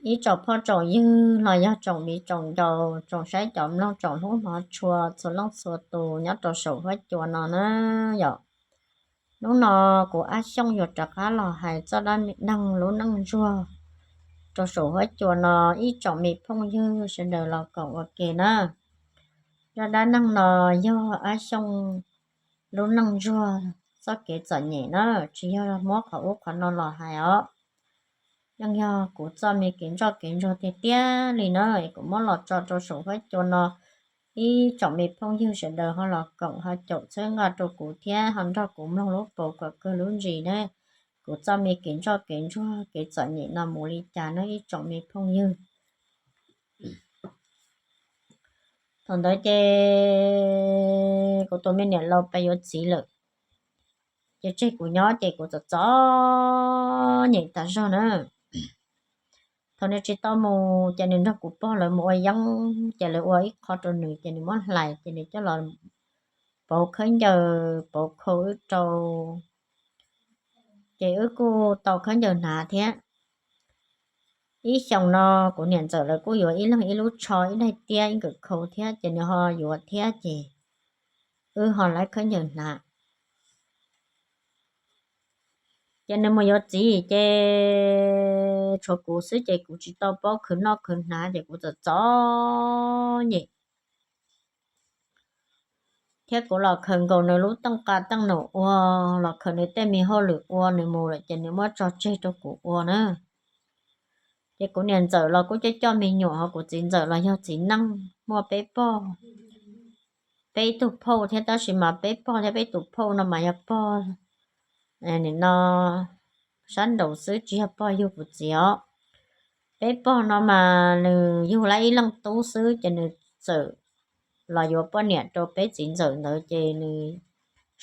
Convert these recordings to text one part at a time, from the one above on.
Ib tsoom phooj tsoom ywg los yog tsoom viv tsoom ncaus, tsoom saib cov mloog, tsoom hlub hmov tshua txhua leej txhua tus nyob rau saum huab cua no na yom. Hnub no kuv Ab Xyooj yuav rov qab los hais txoj dab neeg lub neej ntsuag rau saum huab cua no, ib tsoom me phooj ywg sawv daws los koom ua ke na. Zaj dab neeg no yog Ab Xyooj lub neej ntsuag txoj kev txom nyem na, tsis yog muab qhov ub qhov no los hais os. Yeej yog kuv txoj me kev ntsoj kev ntsuag tiag tiag li na, es kuv muab los tso rau saum huab cua no, ib tsoom me phooj ywg sawv daws ho los koom ho caum txhawb nqa rau kuv thiab ho nrog kuv mloog lub paus kom kawg lub ntsis na, kuv txoj me kev ntsoj kev ntsuag kev txom nyem no mus li cas na ib tsoom me phooj ywg. Thaum ntawd ces kuv tus me niam laus pes yuav txiv lawm, ces tseg kuv nyob ces kuv txom txom nyem tas zog na. Thaum nws tsis tau mus ces nws nrog kuv pog lawv mus ua yeeb, ces lawv ua ib qho rau nws ces nws muab hlais ces nws coj los pauv khaub ncaws pauv khau wb rau, ces wb kuj tau khaub ncaws hnav thiab. Ib xyoos no kuv niam ntxawm lawv kuj yuav ib leeg ib lub tsho ib daim tiab ib nkawm khau thiab ces nws ho yuav thiab ces wb ho laib khaub ncaws hnav. Ces nws mus yuav txiv ces tshuav kuv xwb ces kuv tsis tau paub khwv noj khwv hnav ces kuv txom txom nyem thiab kuv los khaws nkaus nws lub teej qa teej num ua, los khaws nws tej me hauj lwm ua, nws mus lawm ces nws muab tso tseg rau kuv ua na. Ces kuv niam ntxawm los kuj coj coj me nyuam, ho kuv txiv ntxawm los yog txiv neej muaj peb pog, peb ib tug phauj thiab, tab sis mas peb pog thiab peb tus phauj no mas yog pog no sab nraud xwb tsis yog pog yug kuv txiv os. Peb pog no mas nws yug lawm ib leej tub xwb ces nws txawm los yuav poj niam rau peb txiv ntxawm ntawd ces nws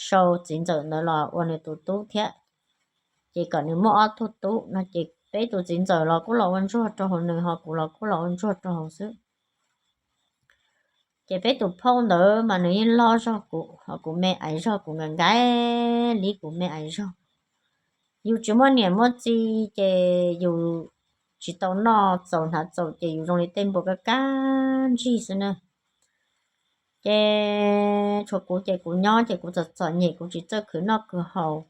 sau txiv ntxawm ntawd los ua nws tus tub thiab, ces kom nws muaj ob tug tub no ces peb tus txiv ntxawm los kuj los ua ntsuag rau hauv nws, ho kuv los kuj los ua ntsuag rau hauv xwb. Ces peb tus phauj ntawd mas nws yeej loj zog kuv, ho kuv me aiv zog, kuv nkag nkag li kuv me aiv zog. Yus tsis muaj niam muaj txiv ces yus tsis tau noj txaus hnav txaus ces yus zoo li tej npua kaj kab ntsig xwb na. Ces tshuav kuv ces kuv nyob ces kuv txom txom nyem, kuv tsis txawj khwv noj khwv haus.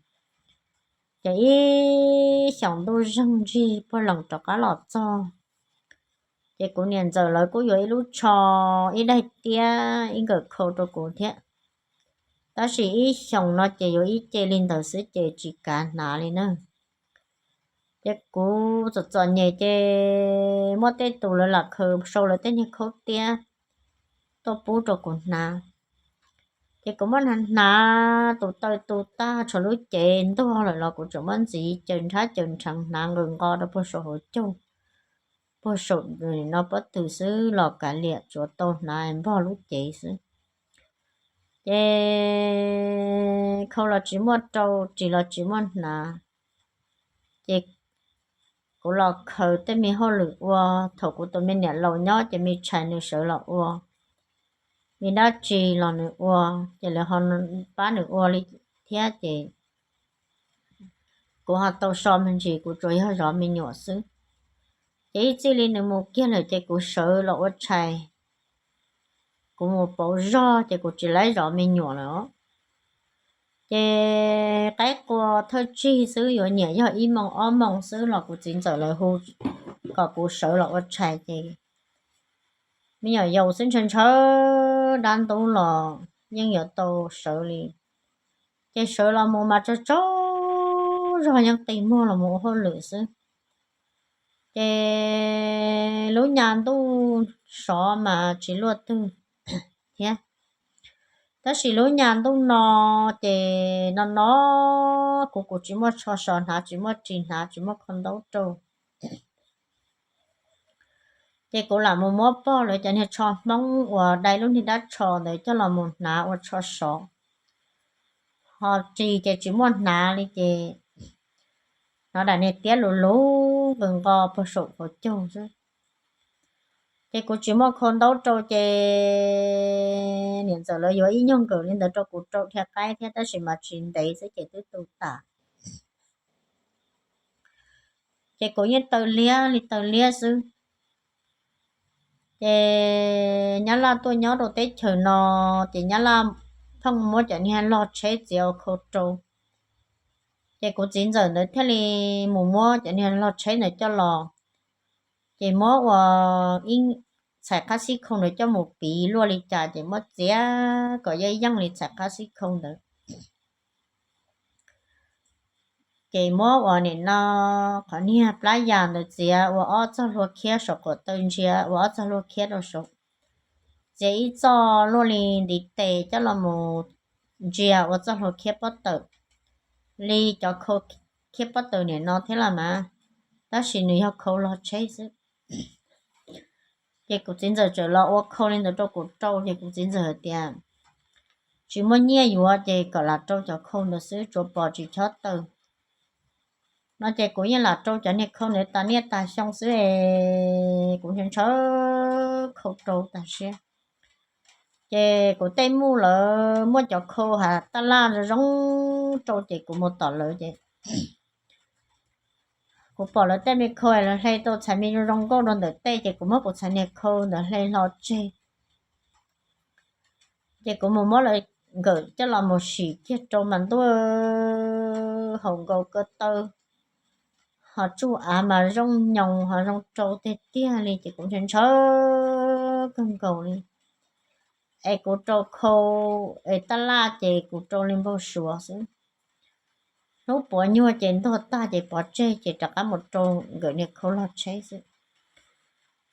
Ces ib xyoos ntuj zeeg ntsig puag lees rov qab los txog, ces kuv niam ntxawm lawv kuj yuav ib lub tsho, ib daim tiab, ib nkawm khau rau kuv thiab. Tab sis ib xyoos no ces yuav ib ce li ntawd xwb ces tsis kav hnav li na. Ces kuv txom txom nyem ces muaj tej tus lawv lam khaws sau lawv tej niag khaub tiab tuaj pub rau kuv hnav. Ces kuv muab hnav hnav tus taw tu tag tshuav lub cev ntuag lawm los kuv tseem muab ntxiv caws nrhab caws nrheev hnav nqws nqo rau puag saum hauv caug, puag saum no pob tw xwb los kav liam tsuav tau hnav npog lub cev xwb. Ces khau los tsis muaj rau, ris los tsis muaj hnav. Ces kuv los khaws tej me hauj lwm ua, thaum kuv tus me niam laus nyob ces me tshais nws sawv los ua, me dab tsi los nws ua, ces lawv ho pab nws ua li thiab ces kuv ho tau so me ntsis, kuv tsuas yog zov me nyuam xwb. Ces ib txij li nws mus kiag lawm ces kuv sawv los ua tshais, kuv mus pauv zog ces kuv tsis laib zov me nyuam lawm. Ces qaib qua thawj tsig xwb yuav nyiam yog ib moos ob moos xwb los kuv txiv ntxawm lawv hu kom kuv sawv los ua tshais ces me nyuam yaus xwb ntshaw ntshaw dab ntub los yeej yuav tau sawv li. Ces sawv los mus mas tsaug tsaug zog yeej qi muag los mus ua hauj lwm xwb. Ces lub nyas ntuj sov mas tsis luaj twg thiab. Tab sis lub nyas ntuj no ces no no kuv kuv tsis muaj tsho so hnav, tsis muaj ris hnav, tsis muaj khau ntaub rau. Ces kuv lam mus muab pog lawv cov niag tsho Hmoob uas dai lub niag dab tsho ntawd coj los mus hnav ua tsho sov. Ho ris ces tsis muaj hnav li ces hnov daim niag tiab luv luv nqws nqo puag saum hauv caug xwb. Ces kuv tsis muaj khau ntaub rau ces niam ntxawm lawv yuav ib nyuag nkawm li ntawd rau kuv rau dhia qaib thiab tab sis mas tsis ntev xwb ces twb tu tas. Ces kuv yeej taw liab li taw liab xwb. Ces Nyab Laj tuaj nyob rau teb chaws no, ces Nyab Laj pheej muab cov niag log tsheb txiav ua khau rau. Ces kuv txiv ntxawm ntawd thiaj li mus muab cov niag log tsheb ntawd coj los, ces muab ua ib txhais qab xib khau ntawd coj mus piv luaj li cas ces muab txiav kom yeej yeej li txhais qab xib khau ntawd. Ces muab ua nim no qhov niag plab yas ntawd txiav ua ob txoj hlua khiab saum qaum taw ntsia ua ob txoj hlua khiab rau saum, txiav ib txoj luaj li ntiv tes coj los mus ntsia ua txoj hlua khiab pob tawm li cov khau khiab pob tawm nim no thiab los mas, tab sis nws yog khau log tsheb xwb. Ces kuv txiv ntxawm txawm los ua khau li ntawd rau kuv rau, ces kuv txiv ntxawm hais tias tsis muaj nyiaj yuav ces kom lam rau cov khau ntawd xwb, tsuav pom tsis chob taw no. Ces kuv yeej lam rau cov niag khau ntawd tas niaj tas xyoo xwb es kuv ntshaw ntshaw khau rau tas siab. Ces kuv tej muj lawv muaj cov khau has taj laj zoo zoo rau ces kuv mus tom lawv ces kuv pom lawv tej me khau lawv hle tau txhais me zoo zoo nkauj rau ntawm tej ces kuv muab kuv txhais niag khau ntawd hle hlo tseg. Ces kuv mus muab lawv nkawm coj los mus sim kiag rau mas ntuj, haum nkaus ko taw, ho tsuj av mas zoo nyoos ho zoo rau tiag tiag li ces kuv ntshaw ntshaw kawg nkaus li. Es kuv rau khau es taj laj ces kuv rau li npau suav xwb. Hnub puav nyuag ces ntuag tag ces pov tseg ces rov qab mus rau nkawm niag khau log tsheb xwb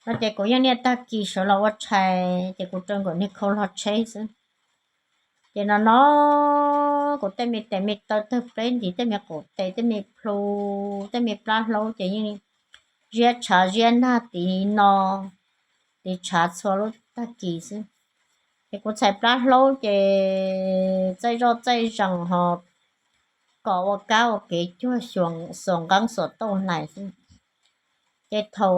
no. Ces kuv yeej niaj tag kis sawv los ua tshais ces kuv rau nkawm niag khau log tsheb xwb. Ces no no kuv tej me tes me taw tawg pleb ntsis, tej me qaum tes, tej me plhu, tej me plab hlaub ces yeej ziab tshav ziab nag tiv no tiv tshav txhua lub tag kis xwb. Ces kuv txhais plab hlaub ces txaij zoj txaij zees ho kom ua kab ua kev cuag xuas nqeeb xuas tauj hlais xwb. Ces thaum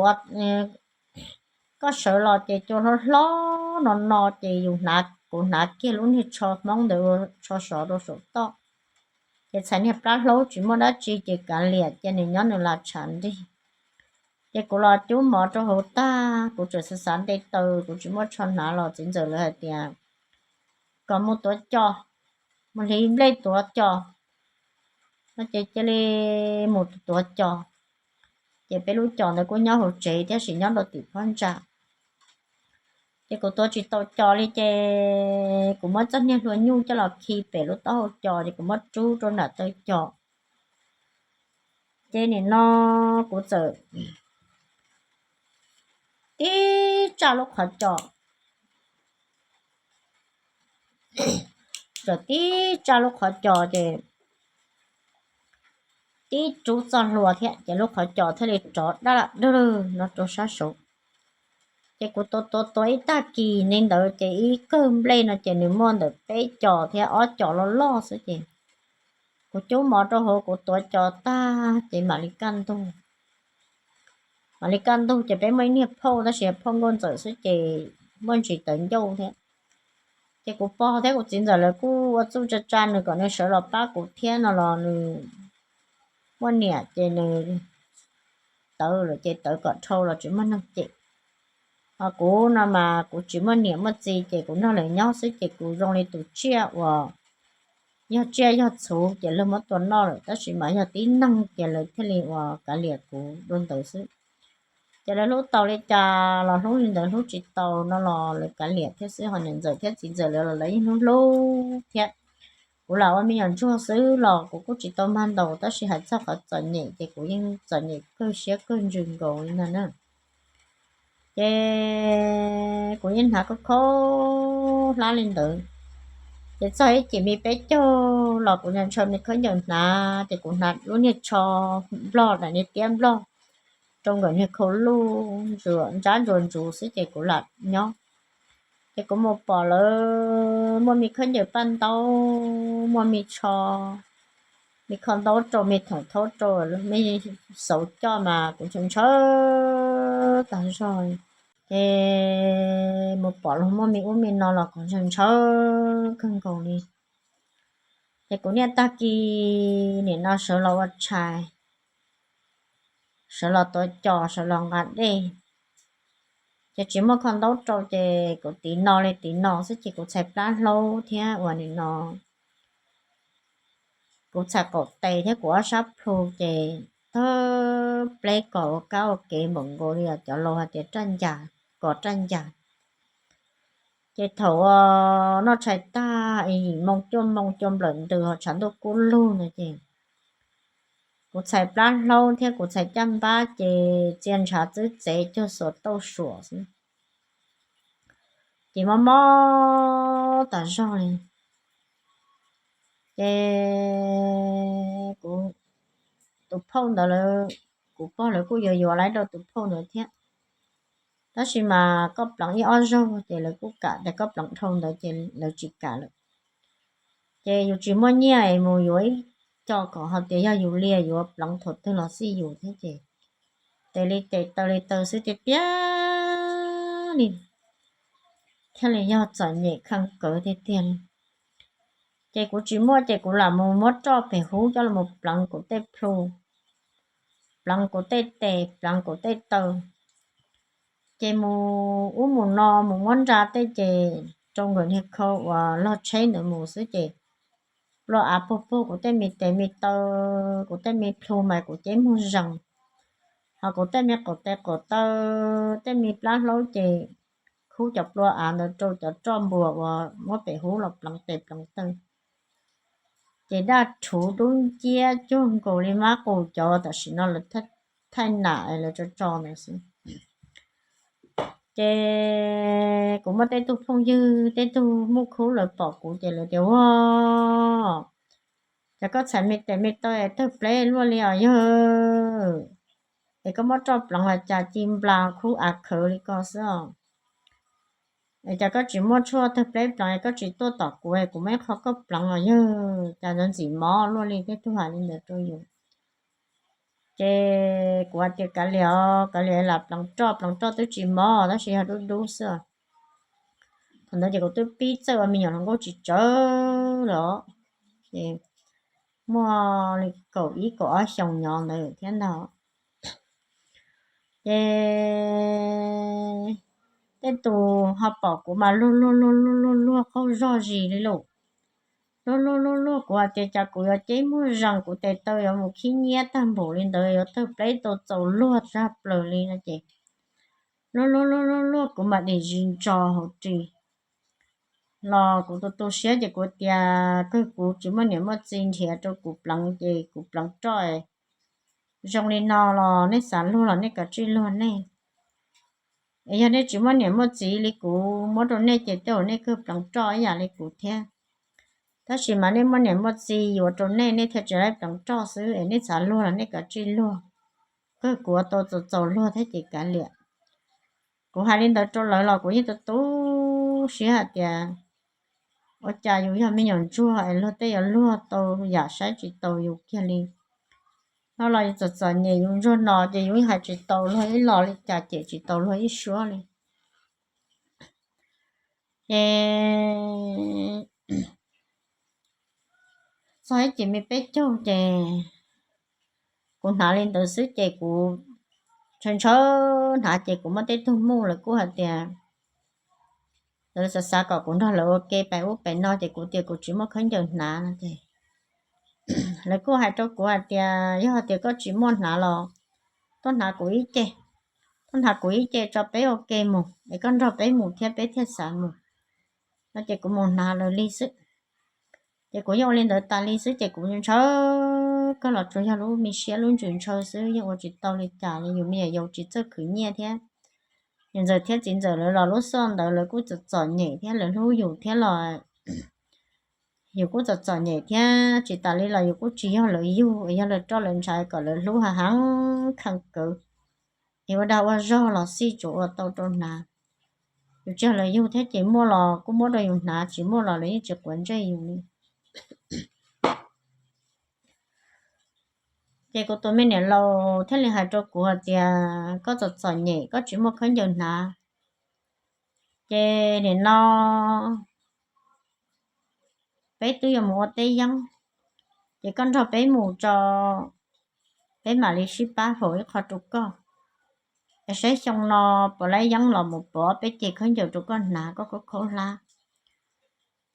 koj sawv los ces cua hlob hlob no no ces yus hnav, kuv hnav kiag lub niag tsho hmoob ntawd ua tsho sov rau saum toj. Ces txhais niag plab hlaub tsis muaj dab tsi ces kav liam cia nws nyob nws las tshav nrig. Ces kuv los cub mov rau hauv tag kuv tseem xav xav nte taws kuv tsis muaj tsho hnav los txiv ntxawm lawv hais tias kom mus tuav cos, mus hliv nplej tuav cos no ces cia li mus tuav cos. Ces peb lub cos ntawd kuj nyob hauv tsev thiab sis nyob rau tim phab ntsa. Ces kuv tuav tsis tau cos li ces kuv muab txoj niag hlua nyuj coj los khi pem lub taub hau cos ces kuv muab rub rau nram taw cos. Ces nim no kuv txawm tib tsaj lub qhov cos, txawm tib tsaj lub qhov cos ces tib rub txoj hlua thiab ces lub qhov cos thiaj li rov dab la dawg no rau sab saud. Ces kuv tuav tuav tuav ib tag kis li ntawd ces ib kawg nplej no ces nws muaj ntawm peb cos thiab ob cos loj loj xwb ces kuv cub mov rau hauv kuv tuav cos tag ces mam li kaj ntug. Mam li kaj ntug ces peb muaj ib niag phauj tab sis phauj nkauj ntxawm xwb ces muaj ntsis tawv ncauj thiab. Ces kuv pog thiab kuv txiv ntxawm lawv kuj ua txuj tsa tsa nws kom nws sawv los pab kuv thiab no los nws muaj niam ces nws tawv lawm ces tawv kom dhau los tsis muaj neeg cem. Ho kuv no mas kuv tsis muaj niam muaj txiv ces kuv nrog lawv nyob xwb ces kuv zoo li tus tsiaj uas yog tsiaj yog txhuv ces luag muab tua noj lawm tab sis mas yog tib neeg ces lawv thiaj li uas kav liam kuv dua ntawd xwb. Ces lawv hlub tau li cas los hlub li ntawd, hlub tsis tau no los lawv kav liam thiab xwb. Ho niam ntxawm thiab txiv ntxawm lawv los lawv yeej hlub hlub thiab. Kuv lam ua me nyuam ntsuag xwb los kuv kuj tsis tau mag ntaus tab sis hais txog qhov txom nyem ces kuv yeej txom nyem kawg siab kawg ntsws nkaus li ntag na. Ces kuv yeej hnav khaub khaub hlab li ntawd. Ces txog ib cim me peb caug los kuv ntshaw ntshaw me khaub ncaws hnav ces kuv hnav lub niag tsho nplog daim niag tiab nplog rau nkawm niag khau luj ntsab ntsuas ntsuv xwb ces kuv lam nyob. Ces kuv mus pom lawv muaj me khaub ncaws paj ntaub, muaj me tsho, me kho ntaub rau, me thoom thaub rau, me xauv coj mas kuv ntshaw ntshaw tag zog. Ces mus pom luag muaj me ub me no los kuv ntshaw ntshaw kawg nkaus li. Ces kuv niaj tag kis nim no sawv los ua tshais, sawv los tuav cos, sawv los nqa dej. Ces tsis muaj khau ntaub rau ces kuv tiv no li tiv no xwb ces kuv txhais plab hlaub thiab uas nim no kuv txhais qaum tes thiab kuv ob sab plhu ces thawb pleb kos ua kab ua kev npaum nkaus li cov laus hais tias raj ncas, kos raj ncas. Ces thaum uas noj tshais tag es yim moo cuaj moo cua nplawm ntws ho tshav ntuj kub lug no ces kuv txhais plab hlaub thiab kuv txhais caj npab ces txia ntshav txwb txev cuag xuas tauj suam xwb, ces mob mob tas zog li. Ces kuv, tus phauj ntawd lawv, kuv pog lawv kuj yuav yuav lawv rau tus phauj ntawd thiab, tab sis mas koj pleev ib ob zaug ces lawv kuj kam, ces koj pleev dhau ntawd ces lawv tsis kam lawm. Ces yus tsis muaj nyiaj es mus yuav ib co kom ho tias yog yus li yuav pleev thaum twg los xij yus thiab ces tes li tes taw li taw xwb tiag tiag li, thiaj li yog txom nyem kheej kawg tiag tiag li. Ces kuv tsis muaj ces kuv lam mus muab roj pem hub coj los pleev kuv tej plhu, pleev kuv tej tes, pleev kuv tej taw. Ces mus ub mus no mus muab nra tej ces rau nkawm niag khau uas log tsheb ntawd mus xwb ces plua av puag puag kuv tej me tes me taw, kuv tej me plhu mas kuv ceb muag zees, ho kuv tej me qaum tes qaum taw, tej me plab hlaub ces khub cov plua av ntawd rau cov roj npua uas muab pem hub los pleev tes pleev taw. Ces daj rhuv dub nciab cuag nkaus li mab qus cov tam sim no lawv thaij nam lawv tso tso ntawd xwb. Ces kuv muaj tej tug phooj ywg tej tug muj khub lawv pom kuv ces lawv tias, Ua, cas koj txhais me tes me taw tawg pleb luaj li os yawg, es koj muab roj pleev los cas ci nplas khub av khawv li ko xwb os? Es cas koj tsis muaj tshuaj tawg pleb pleev es koj tsis tuaj tom kuv es kuv muaj ib qho koj pleev os yawg, cas ntxim mob luaj li? Tej tug hais li ntawd rau yus. Ces kuv hais tias, Kav liam os, kav liam, lam pleev roj, pleev roj twb tsis mob tab sis yog dub dub xwb os. Thaum ntawd ces kuv twb pib txawj ua me nyuam hluas nkauj tsis tsawg los, ces muaj li kaum ib kaum ob xyoos nyob ntawd thiab ntag. Ces tej tus ho pom kuv mas luag luag luag luag luag luag qaug zog zis li lauj. Luag luag luag luag kuv hais tias cas kuv yuav ceb muag zees, kuv tes taw yuav mus khib nyiab tag npaum li ntawd, yuav tawg pleb tau txaus luag tshaj plaws li no ces luag luag luag luag luag kuv mam dim zis ntsos hauv ris los kuv tu tu siab ces kuv tias, Kawg kuv tsis muaj niam muaj txiv nrhiav rau kuv pleev ces kuv pleev roj. Zoo li no los nej xav luag los nej kav tsij luag nej. Es yog nej tsis muaj niam muaj txiv li kuv muab rau nej ces tej zaum nej kawg pleev roj ib yam li kuv thiab. Tab sis mas nej muaj niam muaj txiv yuav rau nej, nej thiaj tsis laib pleev roj xwb, es nej xav luag los nej kav tsij luag. Kawg kuv ua tau txaus txaus luag thiab ces kav liam. Kuv hais li ntawd rau lawv los kuv yeej tu tu siab hais tias, Ua cas yus yog me nyuam ntsuag es luag tej yuav luag tau yam saib tsis taus yus kiag li. No los yus txom txom nyem, yus ntsuag no ces yus yeej hais tsis taus luag ib los li cas, cem tsis taus luag ib suab li. Ces txog ib cim me peb caug ces kuv hnav li ntawd xwb ces kuv ntshaw ntshaw hnav ces kuv muaj tej tug muj lawv kuj hais tias, lawv xav xav kom kuv nrog lawv ua ke pem ub pem no ces kuv tias kuv tsis muaj khaub ncaws hnav no ces lawv kuj hais rau kuv hais tias, Yog hais tias koj tsis muaj hnav los tuaj hnav kuv ib ce, tuaj hnav kuv ib ce tso peb ua ke mus es koj nrog peb mus thiab peb thiaj xav mus. No ces kuv mus hnav lawv li xwb. Ces kuv yeej ua li ntawd tas li xwb ces kuv ntshaw kawg los tsuas yog lub me siab lub ntsws ntshaw xwb, yeej ua tsis tau li cas li. Yus me nyuam yaus tsis txawj khwv nyiaj thiab, niam ntxawm thiab txiv ntxawm lawv los lub xyoo ntawd lawv kuj txom txom nyem thiab lawv hlub yus thiab los yus kuj txom txom nyem thiab, tsis tas li los yus kuj tsis yog lawv yug, yog lawv roj lawv ntshav kom lawv hlub hav heev kheev kawv. Es ua dag ua zog los xij tsuas ua tau rau hnav. Yus tsis yog lawv yug thiab ces muaj los kuj muab rau yus hnav, tsis muaj los lawv yeej tsis quav ntsej yus li. Ces kuv tus me niam laus thiaj li hais rau kuv hais tias, Koj txom txom nyem, koj tsis muaj khaub ncaws hnav, ces nim no peb twb yuav mus ua teb yeeb, ces koj nrog peb mus tso, peb mam li sib pab hloov ib qho rau koj. Es saib xyoo no puas laib yeeb los mus pov peb ceg khaub ncaws rau koj hnav koj khaub khaub hlab.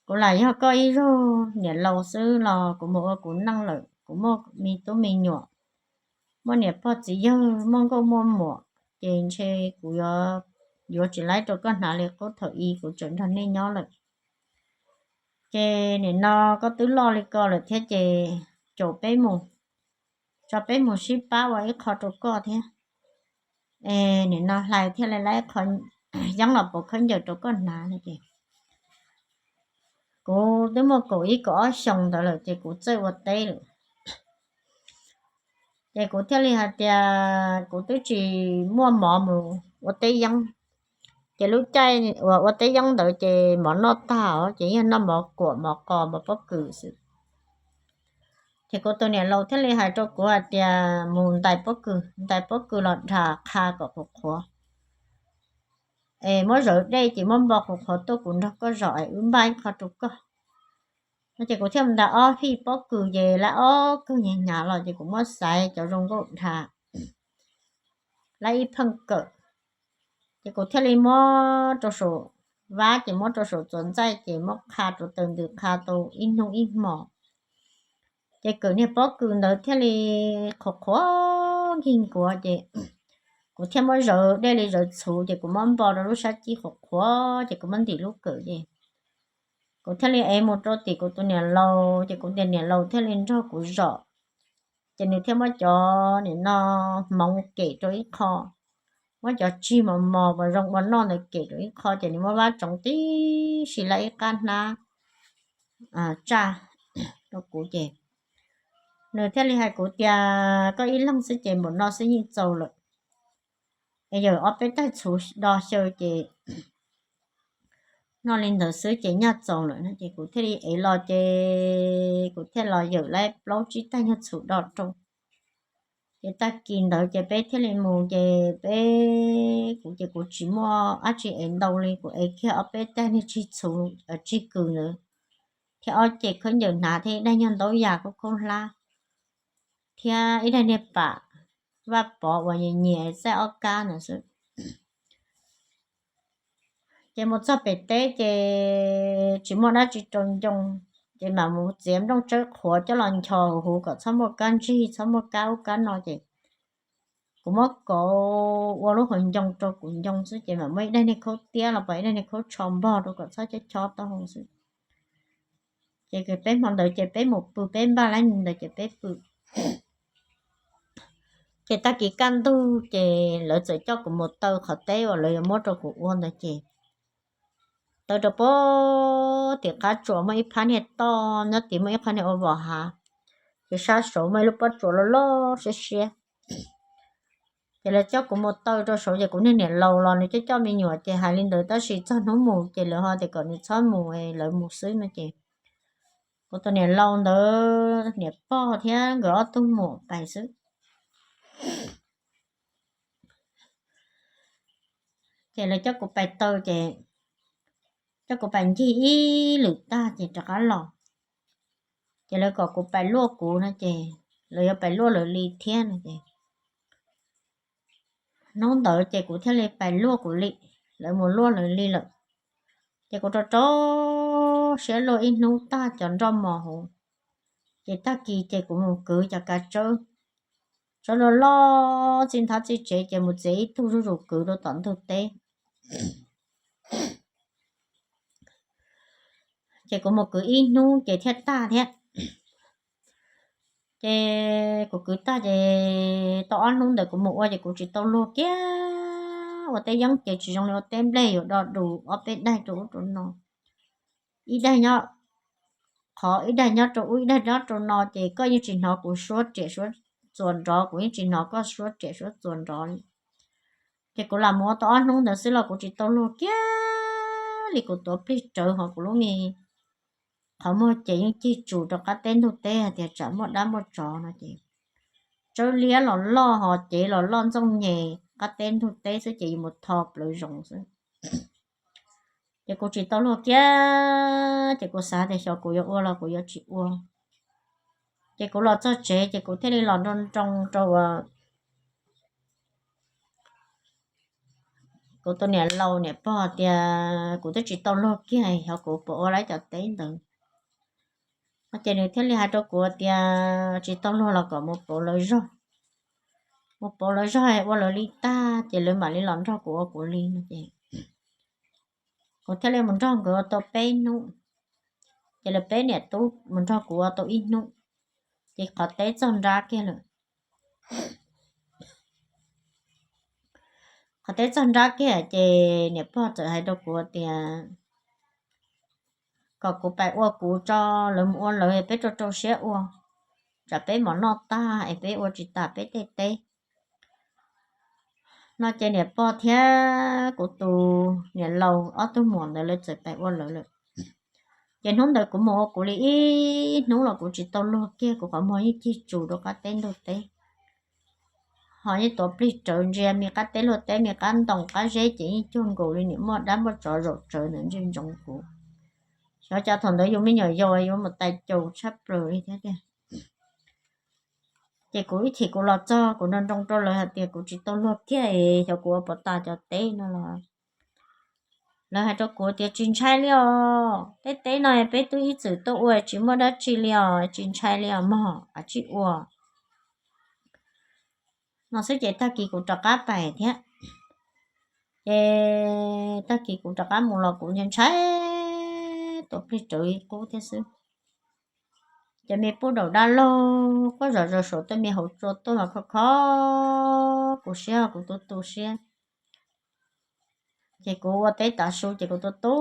Kuv lam yog koj ib zaug niam laus xwb los kuv mus ua kuv neej lawm, kuv muaj me tub me nyuam, muaj niam pog txiv yawg, muaj nkauj muaj muam, ces ntshe kuv yuav, yuav tsis laib rau koj hnav li qub thaum i kuv tseem nrog nej nyob lawm. Ces nim no koj twb loj li ko lawm thiab ces caum peb mus, tso peb mus sib pab ua ib qho rau koj thiab. Es nim no hlais thiaj li laib qho yeeb los pov khaub ncaws rau koj hnav no ces kuv twb muaj kaum ib kaum ob xyoos ntawd lawm ces kuv txawj ua teb lawm. Ces kuv thiaj li hais tias kuv twb tsis muaj mov mus ua teb yeeb. Ces lub caij uas ua teb yeeb ntawd ces mov noj tag os, ces yog noj mov kuam, mov qos, mov pob kws xwb. Ces kuv tus niam laus thiaj li hais rau kuv hais tias mus ntais pob kws, ntais pob kws los dhas qha kom qhuav qhuav, es muab zawv dej ces muab npo qhuav qhuav tuaj kuv nrog koj zom es wb npaj ib qho rau koj. No ces kuv thiaj mus ntais ob fij pob kws ces lab ob kawg hnyav hnyav los ces kuv muab xaiv cov zoo nkauj dhas, lab ib pheej kawm. Ces kuv thiaj li muab rau saum vab ces muab rau saum txuas ntxaij ces muab qha rau taws ntws qha tau ib hnub ib hmos. Ces kawm niag pob kws ntawd thiaj li qhuav qhuav nkig nkuav ces kuv thiaj muab zawv dej li zawv txhuv ces kuv muab npo rau lub sab cib qhuav qhuav ces kuv muab ntim lub kawm ces kuv thiaj li ev mus rau tim kuv tus niam laus ces kuv tus niam laus thiaj li nrog kuv zom. Ces nws thiaj muab cov nim no hmoov kem rau ib qho, muab cov tsig mos mos uas zoo ua noj ntawd kem rau ib qho ces nws muab vab tsoov tib si lab ib qab hnab tsaj rau kuv ces nws thiaj li hais kuv tias koj ib leeg xwb ces npaum no xwb yeej txaus lawm, es yawm ob peb taig txhuv do xyaw ces noj li ntawd xwb ces nyaj txaus lawm no ces kuv thiaj li ev los ces kuv thiaj los yawm lab plaub tsib taig nyuag txhuv do rau. Ces tag kis ntawd ces peb thiaj li mus ces peb, kuv ces kuv tsis muaj dab tsi ev ntau li, kuv ev kiag ob peb taig niag tsig txhuv, tsig kws ntawd thiab ob ce khaub ncaws hnav thiab ib daig nyuag ntaub yas khaub khaub hlab thiab ib daig niag pam vaj pov uas nyias nyias txaij ob kab ntawd xwb. Ces mus txog pem teb ces tsis muaj dab tsi rau ncoo, ces mam mus txiav nplooj tsawb qhuav coj los nchos huv kom txhob muaj kab ntsig txhob muaj kab ub kab no ces kuv muab kauv ua lub hauv ncoo rau kuv ncoo xwb ces mam muab ib daig niag khaub tiab los pom ib daig niag khaub tsho npog rau kom txhob chob chob taub hau xwb. Ces peb hmo ntawd ces peb mus pw peb npaj lab ntawd ces peb pw. Ces tag kis kaj ntug ces lawv txawm coj kuv mus taw qhov teb uas lawv yuav muab rau kuv ua ntawd ces taw rau puag tim qab tsuas muaj ib phab niag toj nyob tid muaj ib qho niag ua vos hav, ces sab saud muaj ib lub pob tsuas loj loj siab siab. Ces lawv coj kuv mus taw rau saud ces kuv niag niam laus los nws coj coj me nyuam ces hais li ntawd tab sis txog hnub mus ces lawv ho tias kom nws txhob mus, lawv mus xwb no ces kuv tus niam laus ntawd niam pog thiab nkawd ob tug muam pais xwb. Ces lawv coj kuv pais taw ces coj kuv pais ncig ib lwm tag ces rov qab los. Ces lawv kom kuv pais luaj kuv no ces lawv yuav pais luaj lawv li thiab no ces hnub ntawd ces kuv thiaj li pais luaj kuv li, lawv mus luaj lawv li lawm. Ces kuv rau rau siab luaj ib hnub tag cov nroj mos hauv, ces tag kis ces kuv mus kwv cov kav tsawb, tsawb loj loj txij nthab txij tsev ces mus txiav ib tug zuj zus kwv rau tom ntug teb. Ces kuv mus kwv ib hnub ces thiaj tag thiab. Ces kuv kwv tag ces tau ob hnub ntawd kuv mus ua ces kuv tsis tau luag kiag. Ua teb yeeb ces tsis zoo li ua teb nplej yuav do dus ob peb daig rau ub rau no, ib daig nyob qhov ib daig nyob rau ub ib daig nyob rau no ces koj yeej tsis hnov kuv suab riam suab txuas nrov, kuv yeej tsis hnov koj suab riam suab txuas nrov li. Ces kuv lam mus ua tau ob hnub ntawd xwb los kuv tsis tau luag kiag li, kuv tuav plig rawv hos kuv lub me qhov muag ces yeej cig tsus rau qab teb ntug teb hais tias tsam muaj dab muaj tsov no ces tsawb liab los loj hos cev los loj ntxooj nyem qab teb ntug teb xwb ces yus mus tho plawv zoov xwb. Ces kuv tsis tau luag kiag ces kuv xav tias xyov kuv yuav ua los kuv yuav tsis ua. Ces kuv los txog tsev ces kuv thiaj li los nroo nroo rau kuv tus niam laus niam pog tias kuv twb tsis tau luag kiag, xyov kuv puas ua lawv cov teb ntawd. No ces nws thiaj li hais rau kuv tias tsis tau luag los kom mus pauv lawv zog, mus pauv lawv zog ua lawv li tag ces lawv mam li los nrog kuv ua kuv li no ces kuv thiaj li mus nrog nkawd ua tau peb hnub, ces lawv peb niam tub mus nrog kuv ua tau ib hnub, ces qhov teb txog nrab kiag lawm. Qhov teb txog nrab kiag ces niam pog txawm hais rau kuv tias kom kuv pais ua kuv tso, lawv mus ua lawv, peb rau rau siab ua, tsam peb mov noj tag es peb ua tsis tas peb tej teb. No ces niam pog thiab kuv tus niam laus ob tug muam ntawd lawv txawm pais ua lawv lawm. Ces hnub ntawd kuv mus ua kuv li ib hnub los kuv tsis tau luag kiag, kuv qhov muag yeej cig tsus rau qab teb ntug teb, ho yeej tuav plig rawv ntsia me qab teb luag teb, me qab ntoo qab zeb ces yeej cuag nkaus li niam muaj dab muaj tsov zaum tsawv ntawd ntsia ntsoov kuv. Xyov cas thaum ntawd yus me nyuam yaus yuav mus tais caus tshaj plaws li thiab tiag. Ces kuv ib chim kuv los txog kuv nroo nroo rau lawv hais tias kuv tsis tau luag kiag es xyov kuv ua puas tas cov teb no los lawv hais rau kuv tias tsis ntshai li os, tej teb no peb twb ib txwm tuaj ua tsis muaj dab tsi li os, tsis ntshai li os mog, kav tsij ua. No xwb ces tag kis kuv rov qab pais thiab. Ces tag kis kuv rov qab mus los kuv ntshai ntshai, tuav plig rawv li qub thiab xwb. Ces me pub daum dab laug quaj zom zaws saum tej me hauv tsua tuaj mas kho kho kuv siab, kuv tu tu siab. Ces kuv ua teb tav su ces kuv tu tu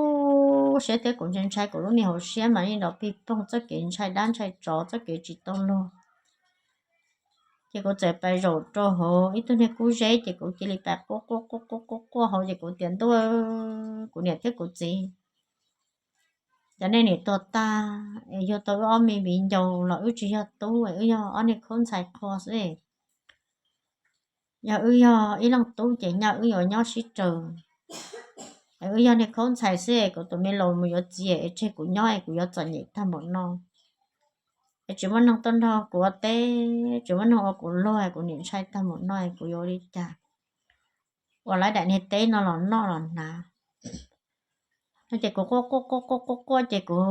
siab thiab kuv ntshai ntshai kuv lub me hauv siab mas yeej nrov pig poog txoj kev ntshai dab ntshai tsov txoj kev tsis tau luag. Ces kuv txawm pais zaum rau hauv ib tug niag kub zeb ces kuv cia li pais quaj quaj quaj quaj quaj quaj hauv ces kuv tias ntuj, kuv niam thiab kuv txiv, cov nej niam tuag tag es yug tau wb ob me viv ncaus los wb tsis yog tub, wb yog ob niag khaub ntxhais qhua xwb. Yog wb yog ib leej tub ces nyaj wb yuav nyob sib raws, es wb yog niag khaub ntxhais xwb es kuv tus me laus mus yuav txiv es tseg kuv nyob es kuv yuav txom nyem tag npaum no. Es tsis muaj neeg tuaj nrog kuv ua teb, tsis muaj neeg ua kuv luag, kuv niam ntshai tag npaum no es kuv yuav ua li cas ua lawv daim niag teb no los noj los hnav. No ces kuv quaj quaj quaj quaj quaj quaj ces kuv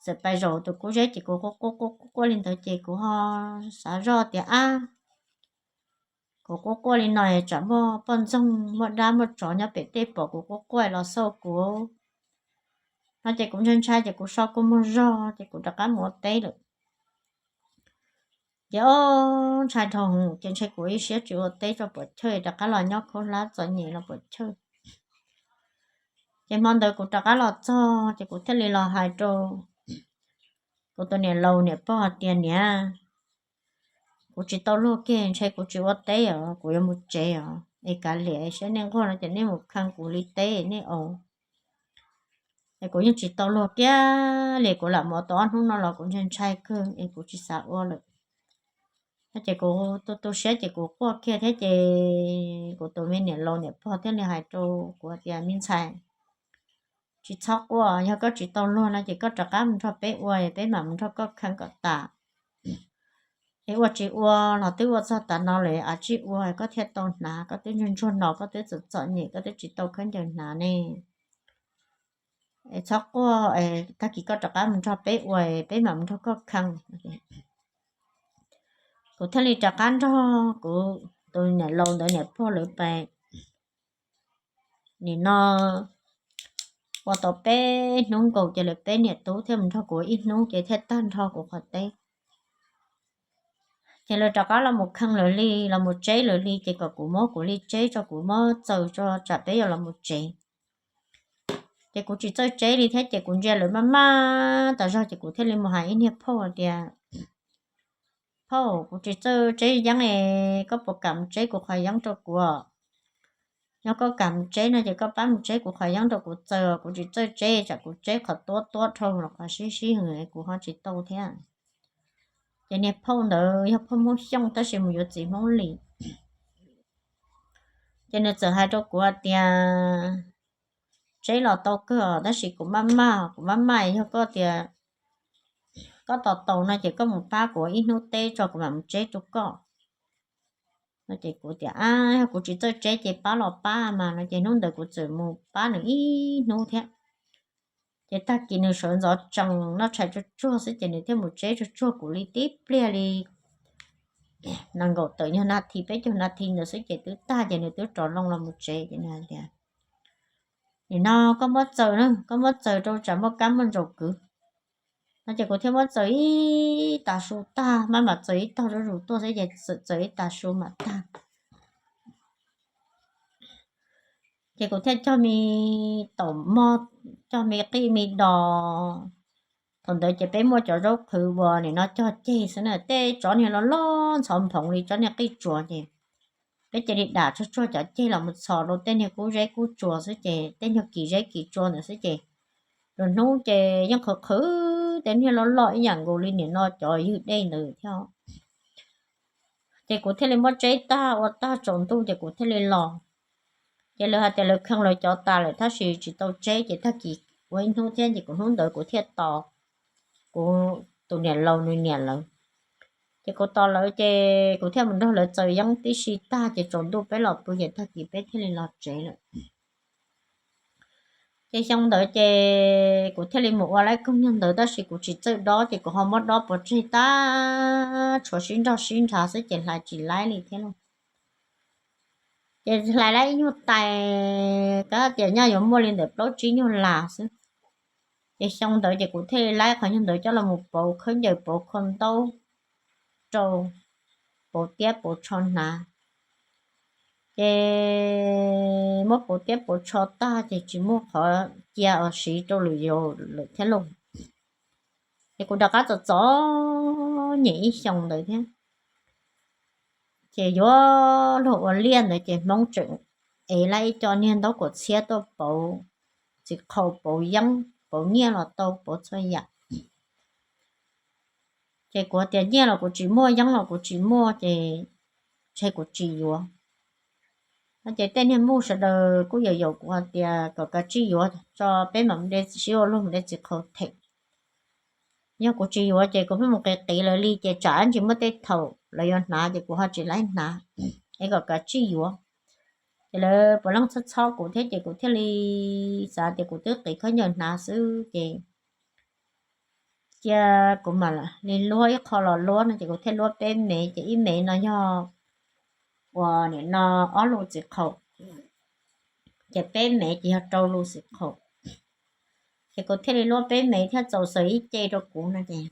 txawm pais zaum tus kub zeb ces kuv quaj quaj quaj quaj quaj li ntawd ces kuv ho xav zoj tias ab, kuv quaj quaj li no tsam muaj poj ntxoog muaj dab muaj tsov nyob pem tej pom kuv quaj quaj los xauj kuv. No ces kuv ntshai ntshai ces kuv so kua muag zog ces kuv rov qab mus ua teb lawm. Ces ob ntshai dhau hwv ces ntshai kuv ib siab tsis ua teb tso puam chawj rov qab los nyob khaub hlab txom nyem los puam chawj. Ces hmo ntawd kuv rov qab los txog ces kuv thiaj li los hais rau kuv tus niam laus niam pog tias niam, kuv tsis tau luag kiag, ntshai kuv tsis ua teb os, kuv yuav mus tsev os, es kav liam saib nej nquag no ces nej mus kheej kuv li teb nej os. Es kuv yeej tsis tau luag kiag li, kuv lam mus tau ob hnub no los kuv ntshai ntshai kawg es kuv tsis xav ua lawm. No ces kuv tu tu siab ces kuv quaj kiag thiab ces kuv tus me niam laus niam pog thiaj li hais rau kuv tias me ntxhais, tsis txhob quaj, yog koj tsis tau luag no ces koj rov qab mus nrog peb ua, peb mam mus nrog koj kheej kom tas. Es ua tsis ua los twb ua txog tav no lawm, kav tsij ua koj thiaj tau hnav, koj twb ntsuag ntsuag no koj twb txom txom nyem koj twb tsis tau khaub ncaws hnav ne. Es txhob quaj, tag kis koj rov qab mus nrog peb ua, peb mam mus nrog koj kheej. Kuv thiaj li rov qab nrog kuv tus niam laus ntawd niam pog lawv pais. Nim no ua tau peb hnub nkaus ces lawv peb niam tub thiaj mus nrog kuv ib hnub ces thiaj tag nrho kuv qhov teb. Ces lawv rov qab los mus kheej lawv li, los mus tseb lawv li ces kom kuv muab kuv li tseb tso, kuv muab txaws tso tsam peb yuav los mus tsev. Ces kuv tsis txawj tseb li thiab ces kuv ntsia lawv maj maj tas zog ces kuv thiaj li mus hais ib niag phauj tias, phauj, kuv tsis txawj tseb yeeb es koj puas kam mus tseb kuv qhov yeeb rau kuv? Yog koj kam mus tseb no ces koj pab mus tseb kuv qhov yeeb rau kuv txaws, kuv tsis txawj tseb, tsam kuv tseb qhov tuab tuab dhau los qhov sib sib hwm kuv ho tsis tau thiab. Ces niag phauj ntawd yog phauj Hmoob Xyooj tab sis mus yuav txiv Hmoob Lis. Ces nws txawm hais rau kuv tias, tseb los tau kawg tab sis kuv maj maj, kuv maj maj, yog koj tias koj tos tau no ces koj mus pab kuv ua ib hnub teb tso kuv mam mus tseb rau koj. No ces kuv tias, Ab, yog kuv tsis txawj tseb ces pab los pab mas. No ces hnub ntawd kuv txawm mus pab nws ib hnub thiab. Ces tag kis nws sawv ntxov tsees noj tshais tsuag tsuag xwb ces nws thiaj mus tseb tsuag tsuag kuv li tib pliag li nees nkaum tawm nyuag nas this peb caug nas this ntawd xwb ces twb tag ces nws twb rov loo los mus tsev ces nws hais tias, Nim no koj muab txaws na, koj muab txaws rau tsam muaj kab muaj ntsaum kwv. No ces kuv thiaj muab txaws ib tas su tag, maj mam txaws ib tog zuj zus tuaj xwb ces txaws ib tas su mam tag. Ces kuv thiaj cog me taum mog, cog me qij me dos. Thaum ntawd ces peb muaj cov zaub qhwv uas nim no cog ceg xwb na, tej tsob niag loj loj ntxhov nphoov li tsob niag qij tsuas ces peb cia li dam tsuag tsuag cov ceg los mus txhos rau tej niag kub zeb kub tsuas xwb ces tej nyuag kis zeb kis tsua ntawd xwb ces lwm hnub ces yeej qhwv qhwv tej niag loj loj ib yam nkaus li nim no cov ywg dej ntawd thiab. Ces kuv thiaj li muab tseb tag ua tag tsaus ntuj ces kuv thiaj li los. Ces lawv hais tias lawv kheej lawv cov tas lawm tab sis tsis tau tseb ces tag kis ua ib hnub thiab ces kuv hnub ntawd kuv thiaj tos kuv tus niam laus nws niam lawv. Ces kuv tos lawv ces kuv thiaj mus nrog lawv txaws yeeb tib si tag ces tsaus ntuj peb los pw ces tag kis peb thiaj li los tsev lawm. Ces xyoo ntawd ces kuv thiaj li mus ua laib koog nyuag ntawd tab sis kuv tsis txawj dob ces kuv ho muab dob pov tseg tag tshuav sib nrog sib nrhav xwb ces hlais tsis laib li thiab lauj. Ces hlais laib ib nyuag tais kav tias nyaj yuav muaj li ntawm plaub tsib nyuag las xwb. Ces xyoo ntawd ces kuv thiaj li laib qhov nyuag ntawd coj los mus pauv khaub ncaws pauv khau ntaub rau pauv tiab pauv tsho hnav. Ces muab pauv tiab pauv tsho tag ces tsis muaj qhov cia uas siv rau lwm zaus lawm thiab lauj. Ces kuv rov qab txom txom nyem ib xyoos ntawd thiab. Ces yuav luag ua liaj ntawd ces Hmoob tseem ev lawv ib co niag ntaub kaum txhiab tuaj pauv txiv qhau, pauv yeeb, pauv nyiaj los tau, pauv txhua yam. Ces kuv tias nyiaj los kuv tsis muaj, yeeb los kuv tsis muaj ces ntshe kuv tsis yuav. No ces tej niag muj sawv daws kuj yaum yaum kuv hais tias kom kav tsij yuav tso peb mam de sib ua luag mus de txiv qhau them. Yog kuv tsis yuav ces kuv pheej mus qiv qiv lawv li ces tsam ib ntsis muaj tej thaum lawv yuav hnav ces kuv ho tsis laib hnav, es kom kav tsij yuav. Ces lawv puav leej txhob txhob kuv thiab ces kuv thiaj li xav tias kuv twb qiv khaub ncaws hnav xwb ces cia kuv mam li luab ib qho los luab no ces kuv thiaj luab peb mev ces ib mev no yog uas nim no ob lus txiv qhau, ces peb mev ces yog rau lus txiv qhau. Ces kuv thiaj li luab peb mev thiab txaus xaws ib ce rau kuv no ces,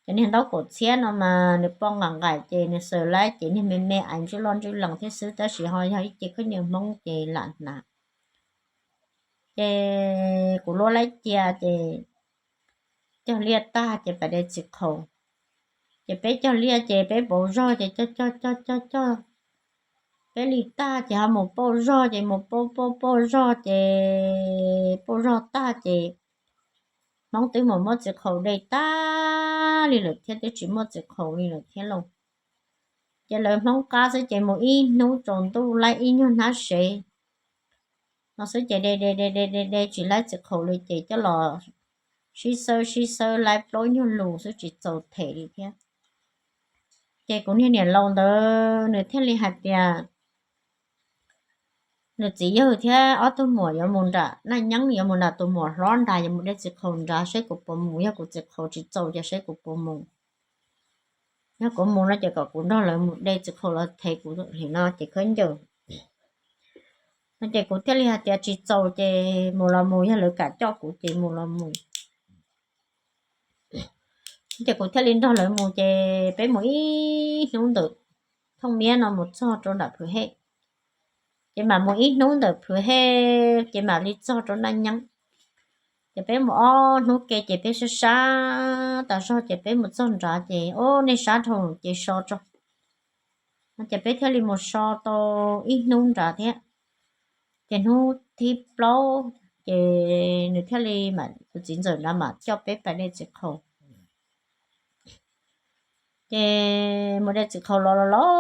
ces niag ntaub kaum txhiab no mas nws poj nqaim nqaim ces nws xaws lawm ces niag me me ais ntswj loj ntswj lees thiab xwb tab sis ho yog ib ce khaub ncaws Hmoob ces lam hnav. Ces kuv luab lawm cia ces cog liaj tag ces pais de txiv qhau. Ces peb cog liaj ces peb pauv zog ces cog cog cog cog cog peb li tag ces ho mus pauj zog ces mus pauj pauj pauj zog ces pauj zog tag ces Hmoob twb mus muab txiv qhau de tag li lawm thiab twb tsis muaj txiv qhau li lawm thiab lauj. Ces lawv Hmoob qab xwb ces mus ib hnub tsaus ntuj laib ib nyuag hnab sev no xwb ces de de de de de de tsis laib txiv qhau li ces coj los sib xawb sib xawb laib plaub nyuag lus xwb tsis txaus them li thiab. Ces kuv niag niam laus ntawd nws thiaj li hais tias nws txiv yawg thiab ob tug muam yuav mus nram Naj Nyeeb, yuav mus nram tus muam hlob nrad, yuav mus de txiv qhau nrad saib kuv puas mus, yog kuv txiv qhau tsis txaus ces saib kuv puas mus. Yog kuv mus no ces kom kuv nrog lawv mus de txiv qhau los them kuv li no ces khaub ncaws. No ces kuv thiaj li hais tias tsis txaus ces mus los mus, yog lawv kam coj kuv ces mus los mus. Ces kuv thiaj li nrog lawv mus ces peb mus ib hnub ntawm Thooj Miab no mus txog rau nram Phwv Hej. Ces mam mus ib hnub ntawm Phwv Hej ces mam li txog rau Naj Nyeeb. Ces peb mus ob hnub ke ces peb sab sab tas zog ces peb mus txog nrad ces, Ob, nej sab dhau ces so tso. No ces peb thiaj li mus so tau ib hnub nrad thiab. Ces hnub thib plaub ces nws thiaj li, kuv txiv ntxawm nrad mam coj peb pais de txiv qhau. Ces mus de txiv qhau los los los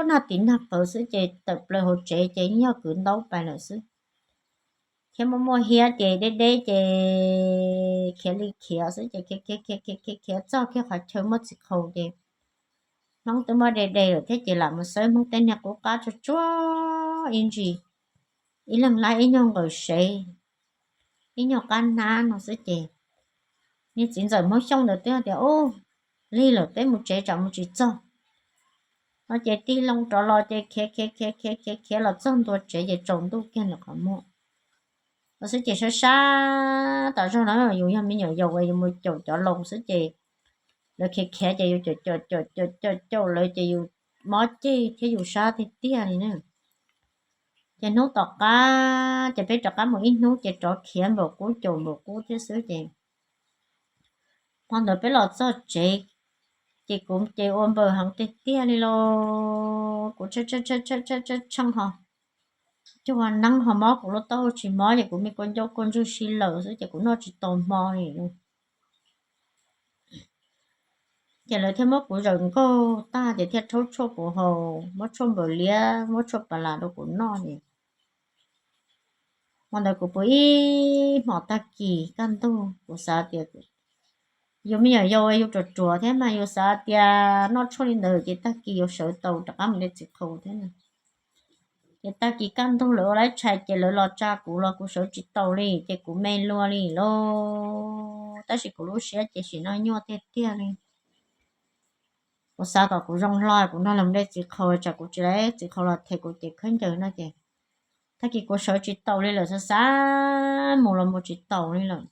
nag tim nag pawv xwb ces tawm plaws hauv tsev ces yog kwv ntaub pais lawm xwb. thiab muaj muaj hiab ces deb deb ces khiav li khiav xwb ces khiav khiav khiav khiav khiav khiav txog kiag qhov chaw muaj txiv qhaus ces Hmoob twb muab de de lawm thiab ces lam mus xawb Hmoob tej niag qub qab tsuag tsuag ib ntsis, ib leeg laib ib nyuag nqaws sev, ib nyuag qab hnab no xwb ces niag txiv ntxawm Hmoob Xyooj ntawd twb tias, Ub, lig lawm peb mus tsev tsam mus tsis txog. No ces tig loo rov los ces khiav khiav khiav khiav khiav khiav los txog ntua tsev ces tsaus ntuj kiag ntawm qhov muag no xwb ces sab sab tas zog na, yus yog me nyuam yaus uas yus mus caum cov laus xwb ces lawv khiav khiav ces yus caum caum caum caum caum caum lawv ces yus mob ceg thiab yus sab tiag tiag li na. Ces hnub tom qab ces peb rov qab mus ib hnub ces rov khiav npaum qub caum npaum qub thiab xwb ces hmo ntawd peb los txog tsev ces kuv ces ua npaws heev tiag tiag li los kuv tshav tshav tshav ho cuag neeb ho mob kuv lub taub hau tsis mob ces kuv me kua ncauj kua ntswg si lawm xwb ces kuv noj tsis tau hmo li. Ces lawv thiaj muab kuv zawm nkaug tag ces thiaj rhaub tshuaj kuv haus, muab tshuaj npaws liab, muab tshuaj pas las rau kuv noj ces hmo ntawd kuv pw ib hmos tag kis kaj ntug, kuv xav tias yus me nyuam yaus yus ruam ruam thiab mas yus xav tias noj tshuaj li ntawd ces tag kis yuav sawv tau rov qab mus de txiv qhaus thiab. Ces tag kis kaj ntug lawv ua laib tshais ces lawv los tsa kuv los kuv sawv tsis taus li ces kuv me lua li lauj. Tab sis kuv lub siab ces sim no nyuaj tiag tiag li. Kuv xav kom kuv zoo hlo kuv nrog lawv mus de txiv qhaus, tsam kuv tsis laib txiv qhaus los them kuv ces khaub ncaws no ces tag kis kuv sawv tsis taus li lawm, xav xav mus los mus tsis taus li lawm.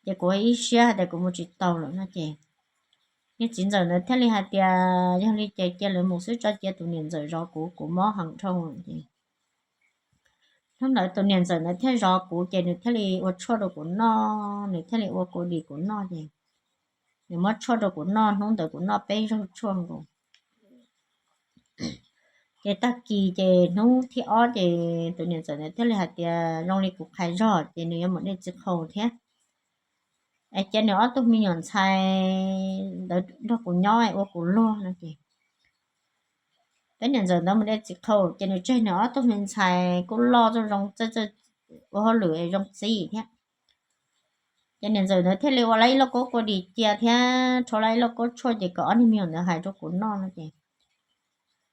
Ces kuv ib siab hais tias kuv mus tsis taus lawm no ces niag txiv ntxawm ntawd thiaj li hais tias yog li ces cia lawv mus xwb, tso cia tus niam ntxawm zov kuv, kuv mob heev dhau lawm ces hnub ntawd tus niam ntxawm ntawd thiaj zov kuv ces nws thiaj li ua tshuaj rau kuv noj, nws thiaj li ua kua dis kuv noj ces nws muab tshuaj rau kuv noj, hnub ntawd kuv noj peb zaug tshuaj nkaus. Ces tag kis ces hnub thib ob ces tus niam ntxawm ntawd thiaj li hais tias zoo li kuv qhais zog ces nws yuav mus de txiv qhaus thiab, es cia nws ob tug me nyuam ntxhais ntawd nrog kuv nyob ua kuv luag no ces peb niam ntxawm ntawd mus de txiv qhaus ces nws tseg nws ob tug me ntxhais kuj loj zoo txawj txawj ua hauj lwm zoo txib thiab. Ces niam ntxawm ntawd thiaj li ua lawm ib lauj kaub kua dis cia thiab rhaub lawm ib lauj kaub tshuaj ces kom ob niag me nyuam ntawd hais rau kuv noj no ces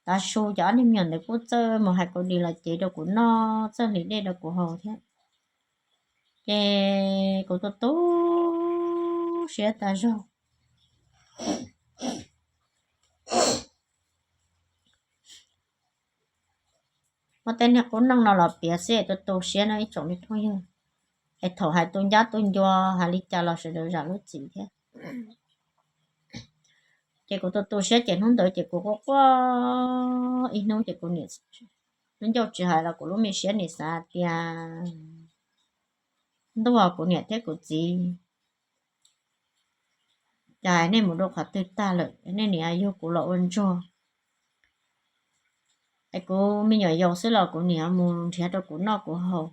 tav su ces ob niag me nyuam ntawd kuj txawj mus hais kua dis los cev rau kuv noj, txawj hliv dej rau kuv haus thiab. Ces kuv tu tu siab tas zog. Muab tej niag qub neej no los piav xwb es tu tu siab no ib tsoom me phooj ywg, es thaum hais tu ncab tu ncua hais li cas los sawv daws zam lub txim thiab. Ces kuv tu tu siab ces hnub ntawd ces kuv quaj quaj ib hnub ces kuv niam, lub ncauj tsis hais los kuv lub me siab nim xav tias ntuj, kuv niam thiab kuv txiv, cas nej mus dua qhov twg tag lawm, nej nim yug kuv los ua ntsuag. Es kuv me nyuam yaus xwb los kuv nim mus nrhiav rau kuv noj kuv haus,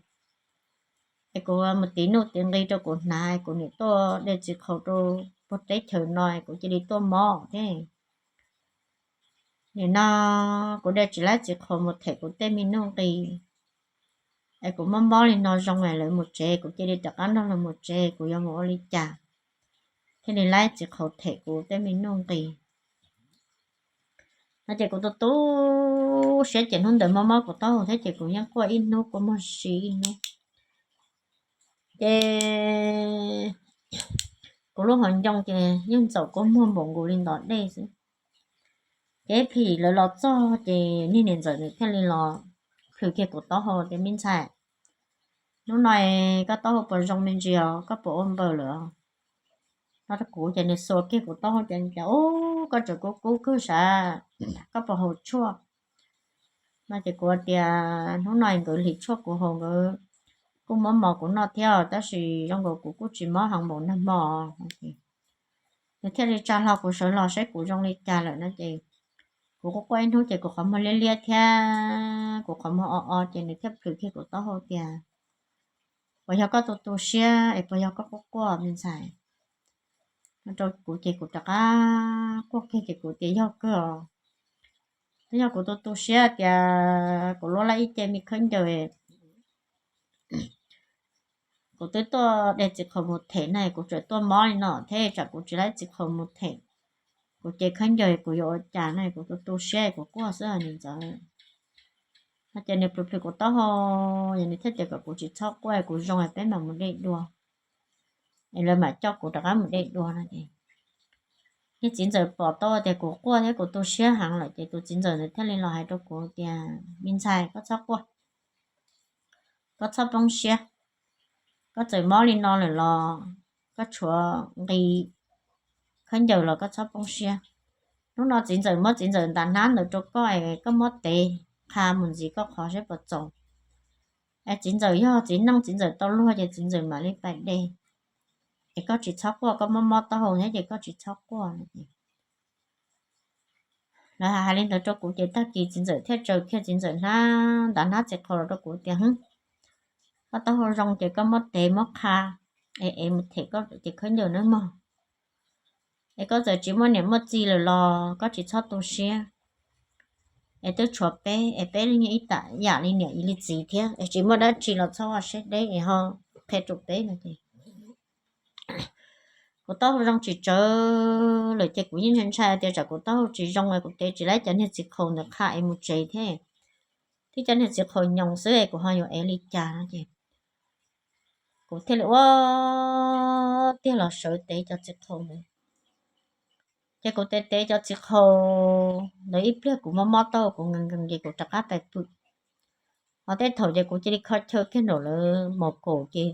es kuv mus tiv nuj tiv nqi rau kuv hnav, kuv nim tuaj de txiv qhaus rau puag teb chaws no es kuv cia li tuaj mob thiab. Nim no kuv de tsis laib txiv qhaus mus them kuv tej me nuj nqis, es kuv mob mob li no zoo es lawv mus tsev kuv cia li rov qab nrog lawv mus tsev, kuv yuav mus ua li cas thiaj li laib txiv qhaus them kuv tej me nuj nqis no. Ces kuv tu tu siab ces hnub ntawd mob mob kuv taub hau thiab ces kuv yeej quaj ib hnub quaj muag si ib hnub. Ces kuv lub hauv ncoo ces yeej ntxaum kua muag npaum nkaus li ntov dej xwb. Ces ib pliag lawv los txog ces niag niam ntxawm nws thiaj li los plhws kiag kuv taub hau tias, Me ntxhais, hnub no koj taub hau puas zoo me ntsis os, koj puas ua npaws lawm? No rau kuv ces nws xuas kiag kuv taub hau ces, Ub, koj tseem kub kub kawg sav, koj puas haus tshuaj? No ces kuv tias, Hnub no nkawd hliv tshuaj kuv haus, nkawd kuj muab mov kuv noj thiab, tab sis zoo nkaus kuv kuj tsis mob heev npaum nag hmo. Nws thiaj li tsa hlo kuv sawv los saib kuv zoo li cas lawm no ces kuv quaj quaj ib hnub ces kuv qhov muag liab liab thiab kuv qhov muag o o ces nws thiaj plhws kiag kuv taub hau tias, Puas yog koj tu tu siab es puas yog koj quaj quaj me ntxhais? No rau kuv ces kuv rov qab quaj kiag ces kuv tias, Yog kawg os. Twb yog kuv tu tu siab tias kuv luab laj ib ce me khaub ncaws, Kuv twb tuaj de txiv qhaus mus them na, kuv tseem tuaj mob li no thiab tsam kuv tsis laib txiv qhaus mus them, kuv cev khaub ncaws kuv yuav ua cas na, kuv tu tu siab kuv quaj xwb niam ntxawm. No ces nws plhws plhws kuv taub hau, nws thiaj tias kom kuv tsis txhob quaj, kuv zoo peb mam mus de dua, es lawv mam coj kuv rov qab mus de dua no es niag txiv ntxawm pom tau tias kuv quaj thiab kuv tu siab heev lawm ces tus txiv ntxawm ntawd thiaj li los hais rau kuv tias, me ntxhais, koj txhob quaj, koj txhob poob siab, koj txawm mob li no lawm los koj tshuav nqi khaub ncaws los koj txhob poob siab. Hnub no txiv ntxawm muab txiv ntxawm ntav hnab ntawd rau koj es koj muab tev qha mus ntxiv koj qhov saib puas txaus. Es txiv ntxawm yog txiv neej, txiv ntxawm tau luag ces txiv ntxawm mam li pais de. Es koj tsis txhob quaj, koj mob mob taub hau thiab ces koj tsis txhob quaj no es lawv hais li ntawd rau kuv ces tag kis txiv ntxawm thiaj tsaws kiag txiv ntxawm hnab, ntav hnab txiv qhaus los rau kuv tias, hwb, koj taub hau zoo ces koj muab tev muab qha es ev mus them koj cev khaub ncaws nawb mog. Es koj txawm tsis muaj niam muaj txiv lawm los koj tsis txhob tu siab. Es twb tshuav peb es peb yeej ib yam li niam li txiv thiab, es tsis muaj dab tsi los txhob ua siab deb es ho qhia rau peb no es kuv taub hau zoo tsis tsawg lawm ces kuv yeej ntshai ntshai tias tsam kuv taub hau tsis zoo es kuv tev tsis laib cov niag txiv qhaus ntawd qha es mus tsev thiab, thiab cov niag txiv qhaus nyoos xwb es kuv ho yuav ev li cas no ces kuv thiaj li ua tiag los sawv tev cov txiv qhaus ntawd. Ces kuv tev tev cov txiv qhaus ntawd ib pliag kuv mob mob taub hau kuv nkees nkees ces kuv rov qab pais pw. Ho tej thaum ces kuv cia li kho chaw kiag nraum lawv mos kaum ces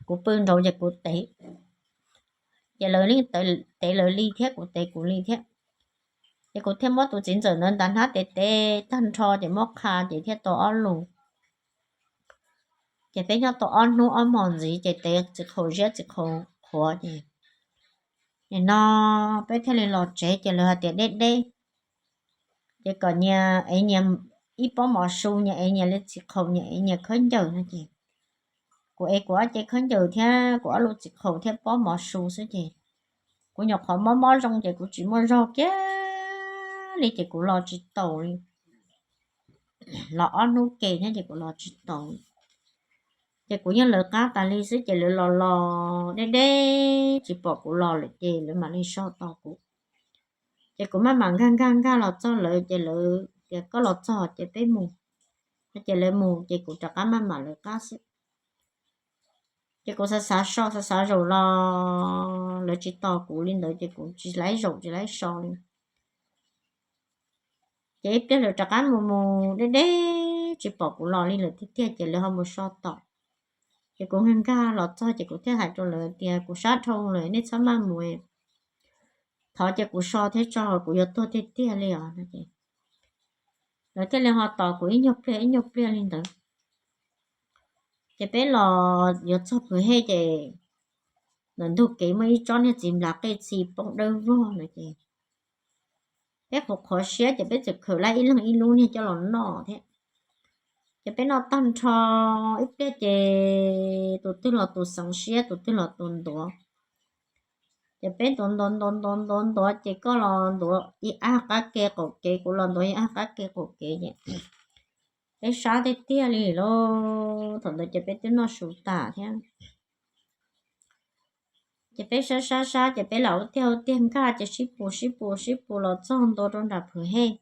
kuv pw nraud ces kuv tev, ces lawv li tev lawv li thiab kuv tev kuv li thiab. Ces kuv thiaj muab tus txiv ntxawm ntawd ntav hnab tev tev tag nrho ces muab qha ces thiaj tau ob lus. Ces peb nyob tau ob hnub ob hmos ntxiv ces tev txiv qhaus ziab txiv qhaus qhuav ces nim no peb thiaj li los tsev ces lawv hais tias deb deb, ces kom nyias ev nyias ib pob mov su, nyias ev nyias li txiv qhaus, nyias ev nyias khaub ncaws no ces kuv ev kuv ob cev khaub ncaws thiab kuv ob lub txiv qhaus thiab pob mov su xwb ces kuv nyuam qhuav mob mob zoo ces kuv tsis muaj zog kiag li ces kuv los tsis taus li. Los ob hnub ke thiab ces kuv los tsis taus li. Ces kuv yeej lawv qab tas li xwb ces lawv los los deb deb tsis pom kuv los lawm ces lawv mam li so tos kuv. Ces kuv maj mam nkag nkag nkag los txog lawv ces lawv tias koj los txog ces peb mus. Ces lawv mus ces kuv rov qab maj mam lawv qab xwb. Ces kuv xav xav so xav xav zaum los lawv tsis tos kuv li ntawd ces kuv tsis laib zaum tsis laib so li. Ces ib pliag lawv rov qab mus mus deb deb tsis pom kuv los li lawm tiag tiag ces lawv ho mus so tom. Ces kuv nkag nkag los txog ces kuv thiaj hais rau lawv tias kuv sab dhau lawm nej txhob maj mus, thov cia kuv so thiab tso kuv yuav tuag tiag tiag li os no ces lawv thiaj li ho tos kuv ib nyuag pliag ib nyuag pliag li ntawd. Ces peb los yuav txog Phwv Hej ces ntawm ntug kev muaj ib tsob niag txiv nplas qij txi poob dawb vog no ces peb qhuav qhuav siab ces peb txawm khaws lawm ib leeg ib lub niag coj los noj thiab. Ces peb noj tag nrho ib pliag ces tus twg los tus xeev siab tus twg los tus ntuav. Ces peb ntuav ntuav ntuav ntuav ntuav ntuav ces koj los ntuav ib ab qab ke qaum kev kuv los ntuav ib ab qab ke qaum kev ces peb sab tiag tiag li lauj. Thaum ntawd ces peb twb noj su tas thiab. Ces peb sab sab sab ces peb los ua tiag ua tiag nkag ces sib pus sib pus sib pus los txog ntua rau nram Phwv Hej.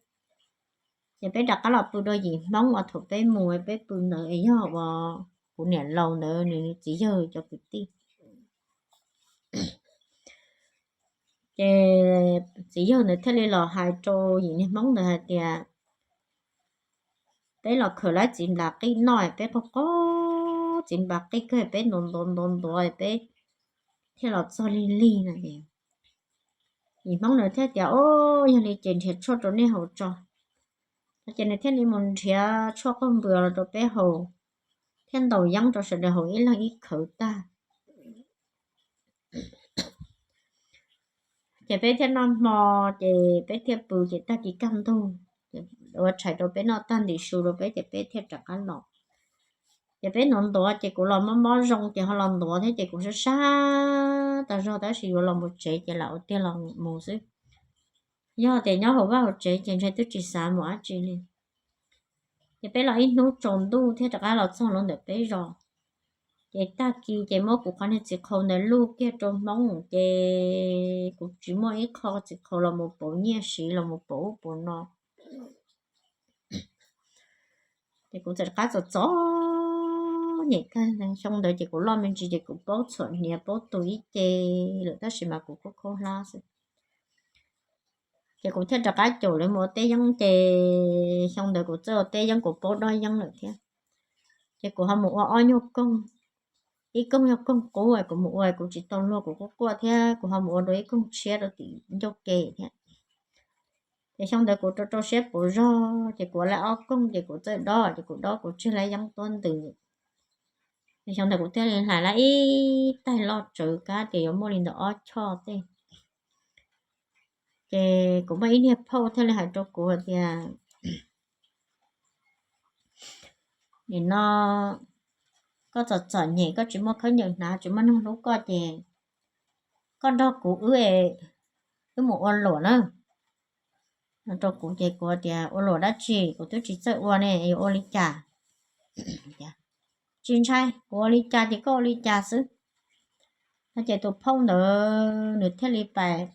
Ces peb rov qab los pw rau yim Hmoob uas thaum peb mus peb pw ntawd es yog uas kuv niam laus ntawd nws txiv yawg cov kwv tij. Ces txiv yawg ntawd thiaj li los hais rau yim niag Hmoob ntawd hais tias peb los khaws lawm txiv nplas qij noj, peb qaug qaug txiv nplas qij kawg peb ntuav ntuav ntuav ntuav peb thiaj los txog lig lig no es yim Hmoob ntawd thiaj tias, o, yog li ces nrhiav tshuaj rau nej haus tso. No ces nws thiaj li mus nrhiav tshuaj qaug npws los rau peb haus, thiaj ntaus yeeb rau sawv daws haus ib leeg ib khawv tag. Ces peb thiaj noj hmo, ces peb thiaj pw ces tag kis kaj ntug, ua tshais rau peb noj tag ntim su rau peb ces peb thiaj rov qab los. Ces peb ntuav ntuav ces kuv los mob mob zoo ces ho los ntuav thiab ces kuv sab sab tas zog tab sis yuav los mus tsev ces lam ua tiag los mus xwb. Yog tias nyob hauv vaj hauv tsev ces ntshe twb tsis xav mus dab tsi li. Ces peb los ib hnub tsaus ntuj thiaj rov qab los txog lub ntawm peb zos. Ces tag kis ces muab kuv qhov niag txiv qhaus ntawd luj kiag rau Hmoob, ces kuv tsis muaj ib qho txiv qhaus los mus pauv nyiaj siv los mus pauv ub pauv no. Ces kuv txawm rov qab txom txom nyem tag. Xyoo ntawd ces kuv loj me ntsis ces kuv paub txhuam hniav paub tu ib ce lawm, tab sis mas kuv kuj khaub hlab xwb. Ces kuv thiaj rov qab caum lawv mus ua teb yeeb, ces xyoo ntawd kuv txawj ua teb yeeb, kuv paub dob yeeb lawm thiab. Ces kuv ho mus ua ob nyuag koog, ib koog yog koog qub, kuv mus ua kuv tsis tau luag, kuv quaj quaj thiab kuv ho mus ua dua ib koog tshiab rau tim ncauj ke thiab. Ces xyoo ntawd kuv rau rau siab puv zog, ces kuv ua lawm ob koog, ces kuv txawj dob, ces kuv dob kuv tseg lawm yeeb tuab ntws. Ces xyoo ntawd kuv thiaj li hlais lawm ib taig loj tsawv, kab tias yuav muaj li ntawm ob choj tej. Ces kuv muaj ib niag phauj thiaj li hais rau kuv hais tias, nim no koj txom txom nyem, koj tsis muaj khaub ncaws hnav, tsis muaj neeg hlub koj, ces koj nrog kuv wb, wb mus ua luam na. Rau kuv ces kuv tias, ua luam dab tsi, kuv twb tsis txawj ua ne, yuav ua li cas? Tsis ntshai, kuv ua li cas ces koj ua li cas xwb. No ces tus phauj ntawd nws thiaj li pais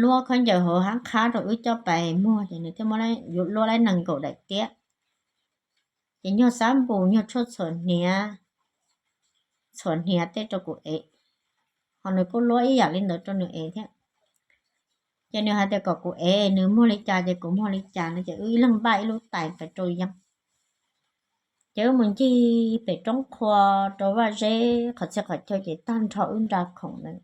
luab khaub ncaws hauv hab qhab rau wb coj pais muag, ces nws thiaj muab luab lawm nees nkaum daim tiab. Ces nyuag xab npus, nyuag tshuaj txhuam hniav, txhuam hniav tej rau kuv ev, ho nws kuj luab ib yam li ntawd rau nws ev thiab. Ces nws hais tias kom kuv ev, nws muag li cas ces kuv muag li cas no, ces wb ib leeg npaj ib lub tais pais rau yeeb. Ces wb mus ncig pem roob qhua rau vaj zeb qhov txhia qhov chaw ces tag nrho wb nra khoom ntawd.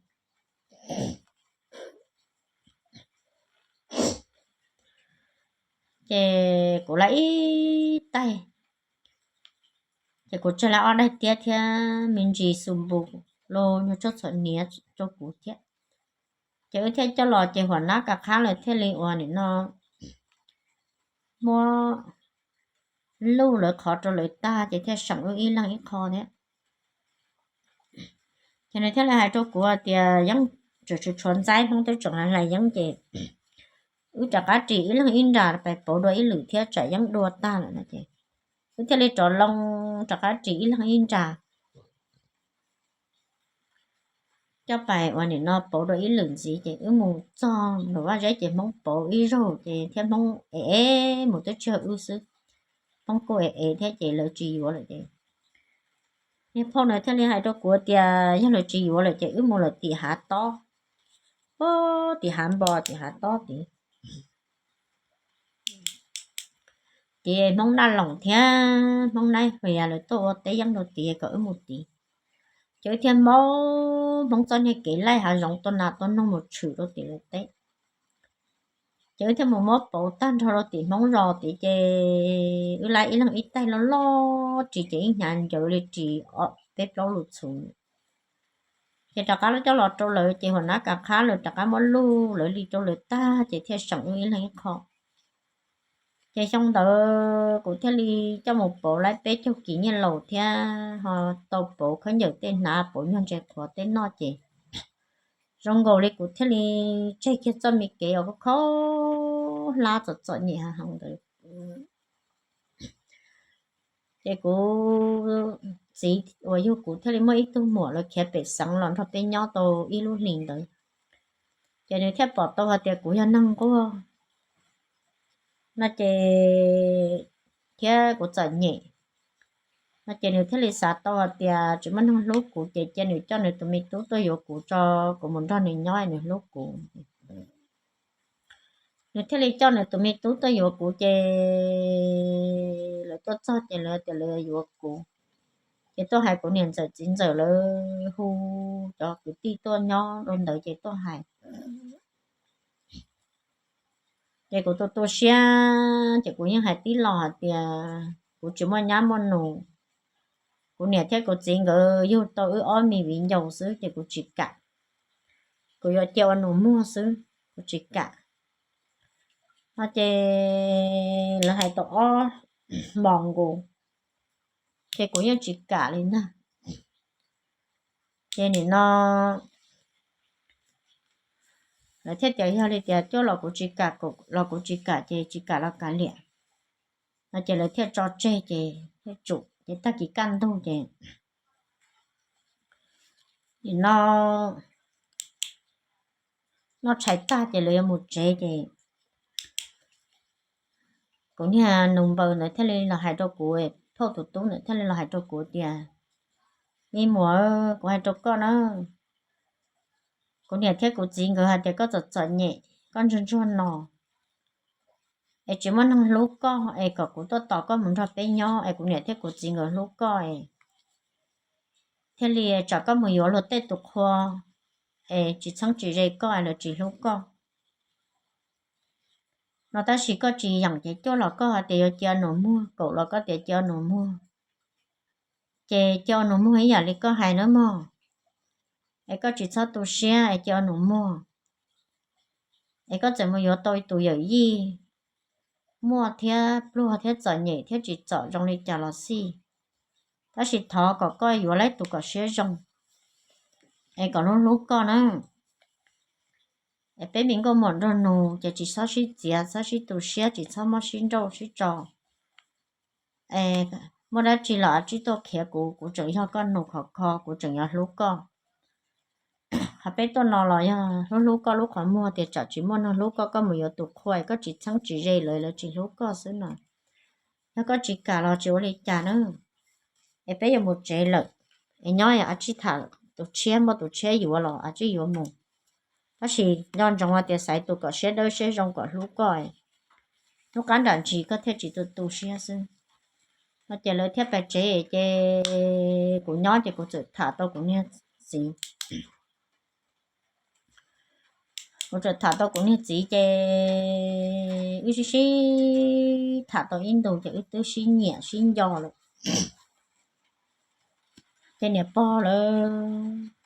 Ces kuv lawm ib taig, ces kuv tseg lawm ob daim tiab thiab me ntsis xus npus los nyuag tshuaj txhuam hniav rau kuv thiab. Ces wb thiaj coj los, ces huam nab kav qhab lawv thiaj li ua nim no muab luj lawv qhov rau lawv tag, ces thiaj seem wb ib leeg ib qho thiab. Ces nws thiaj li hais rau kuv tias, yeeb tseem tshuav ntxaib, Hmoob twb tseem hlais yeeb, ces wb rov qab ris ib leeg ib nra pais pauv dua ib lwm thiab, tsam yeeb dua tag lawm no. Ces wb thiaj li rov loo rov qab ris ib leeg ib nra coj pais ua nim no pauv dua ib lwm ntxiv. Ces wb mus txog nram vaj zeb ces Hmoob pauv ib zaug ces thiab Hmoob ev ev mus twb tsis yog wb xwb, Hmoob kuj ev ev thiab ces lawv tsis yuav lawm ces niag phauj na thiaj li hais rau kuv tias yog lawv tsis yuav lawm ces wb mus lawm tim hav tob, tim hav npo tim hav tob tid. Ces Hmoob Naj Loos thiab Hmoob Naib Huas lawv tuaj ua teb yeeb rau tid kom wb mus tid. Ces wb thiaj maub Hmoob txoj niag kev laij hav zoov tua nas tua noog mus tshwm rau tim lawv teb. Ces wb thiaj mus muab pauv tag nrho rau tim Hmoob zos tid, ces wb lawm ib leeg ib taig loj loj ris ces ib hnyav ncaws li ris peb plaub lus txhuv. Ces rov qab coj los rau lawv, ces huam nab kav qhab lawv rov qab muab luj lawv li rau lawv tag, ces thiaj seem wb ib leeg ib qho. Ces xyoo ntawd kuv thiaj li coj mus pauv lawm peb caug kis nyiaj laus thiab ho tau pauv khaub ncaws tej hnav, pauv nyuag ntses qhuav tej noj, ces zoo nkaus li kuv thiaj li tseg kiag txoj me kev uas khaub hlab txom txom nyem heev ntawd. Ces kuv txiv uas yug kuv thiaj li muaj ib tug muam lawv khiav pem xeev los nrog peb nyob tau ib lub hlis ntawd. Ces nws thiaj pom tau hais tias kuv yog neeg nquag no ces, thiab kuv txom nyem no ces nws thiaj li xav tau hais tias tsis muaj neeg hlub kuv ces cia nws coj nws tus me tub tuaj yuav kuv tso, kuv mus nrog nws nyob nws hlub kuv. Nws thiaj li coj nws tus me tub tuaj yuav kuv, ces lawv tuaj txog ces lawv tias lawv yuav kuv. Ces tuaj hais kuv niam ntxawm txiv ntxawm lawv hu cov kwv tij tuaj nyob rau ntawd ces tuaj hais. Ces kuv tu tu siab ces kuv yeej hais tib los hais tias kuv tsis muaj nyab muaj nus. Kuv niam thiab kuv txiv nkawd yug tau wb ob me viv ncaus xwb ces kuv tsis kam. Kuv yuav cia ua nus muag xwb, kuv tsis kam. No ces lawv hais tau ob hmos nkaus, ces kuv yeej tsis kam li ntag. Ces nim no lawv thiaj tias yog li tias cuaj los kuv tsis kam, kaum los kuv tsis kam, ces tsis kam los kav liam. No ces lawv thiaj tso tseg ces thiaj tsum ces tag kis kaj ntug ces no noj tshais tag ces lawv yuav mus tsev ces kuv niag nus npaws ntawd thiaj li los hais rau kuv, phauj tus tub ntawd thiaj li los hais rau kuv tias, Me muam, kuv hais rau koj na, kuv niam thiab kuv txiv nkawd hais tias koj txom txom nyem, koj ntsuag ntsuag no es tsis muaj neeg hlub koj es kom kuv tuaj tos koj mus nrog peb nyob es kuv niam thiab kuv txiv nkawd hlub koj es thiaj li tsam koj mus yuav luag tej tus qhua es tsis txheeb tsis ze koj es lawv tsis hlub koj no. Tab sis koj tsis yeem ces cuaj los koj hais tias yuav cia nus muag, kaum los koj tias cia nus muag, ces cia nus muag ib yam li koj hais nawb mog. Es koj tsis txhob tu siab es cia nus muag. Es koj txawm mus yuav tau tus yawm yij muaj thiab pluag thiab txom nyem thiab tsis txom zoo li cas los xij, tab sis thov kom koj yuav lawv tus kom siab zoo es kom hlub hlub koj na. Es peb me nkauj muam nraug nus ces tsis txhob sib txiav, txhob sib tu siab, tsis txhob muab sib nrauj sib tso. Es muaj dab tsi los a tsij tuaj khiav kuv, kuv tseem yog koj nus khov kho, kuv tseem yuav hlub koj. Hos peb tuaj no los yog hlub hlub koj lub qhov muag tias tsam tsis muaj neeg hlub koj, koj mus yuav tus qhua koj tsis txheeb tsis ze lawv, lawv tsis hlub koj xwb no. Yog koj tsis kam los tsis ua li cas na. Es peb yuav mus tsev lawm, es nyob a tsij tham tus tshiab, muaj tus tshiab yuav los a tsij yuav mus. Tab sis nco ntsoov hais tias xaiv tus kom siab dawb siab zoo kom hlub koj, hnub qab nram ntsis koj thiaj tsis tu tu siab xwb no. Ces lawv thiaj pais tsev ces kuv nyob ces kuv txawm tham tau kuv niag txiv. Kuv txawm tham tau kuv niag txiv ces wb sib sib tham tau ib ntus ces wb twb sib nyiam sib nco lawm. Ces niam pog lawv